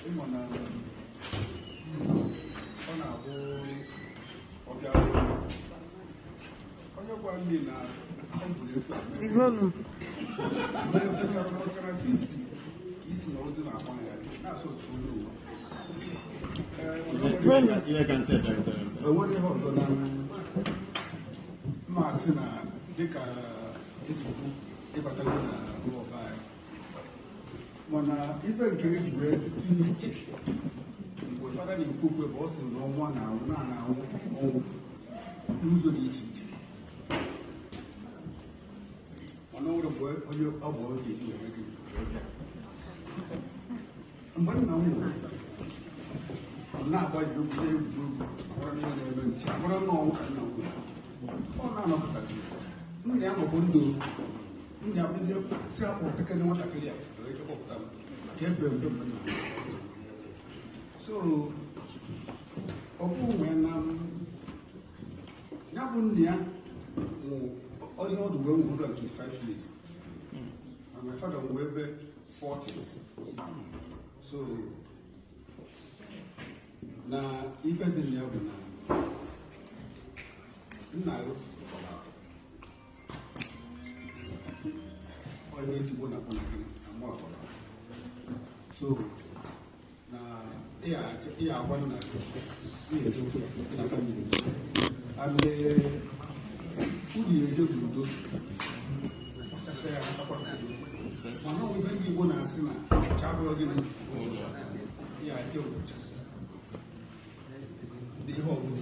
Ịma na ọ na-abụ ọbịa onye gwa ndị na ọ bụ ekwe ekwetara n'ọkara sisi ka isi na ozi na-agba ya na-asụ otu olu ụwa. Ihe ka nte bịarutere. Enwere ihe ọzọ na mma asị na dịka ezigbo ịbatago na ụlọ ọba anyị, mana ife nke eji wee tinye iche mgbe fada na-ekwu okwu bụ ọ sị na ọnwa na-anwụ na anwụ ọnwụ n'ụzọ dị iche iche, mana o nwere mgbe onye ọ bụ oge eji wee gị wee bịa. Mgbe nna m nwụrụ, m na-agbaji egwu na-egwu egwu mara na ihe na-eme nche mara na ọnwụ ka nna m nwụrụ. Ọ na-anọpụtazi nna ya maọbụ ndụ nna ya bụzie si akpọ kekere nwatakịrị a wee je kpọpụta m ka ebe mgbe mgbe nna m so ọ bụ nwee na ya bụ nna ya nwụ onye ọdụ wee nwụ 125 years and my father nwụ ebe 40s. So na ife dị na ya bụ na nna ya kpọrọ akpọ onye ndị Igbo na-akpọ na gịnị na mụ akpọrọ akpọ. So na ịya agwa nna gị ịya ejekwu na family gị and unu ya eje n'udo ọkacha ya atakwa n'udo, mana ọ bụ ife ndị Igbo na-asị na cha bụrụ gịnị ya eje ụcha n'ihe ọbụla.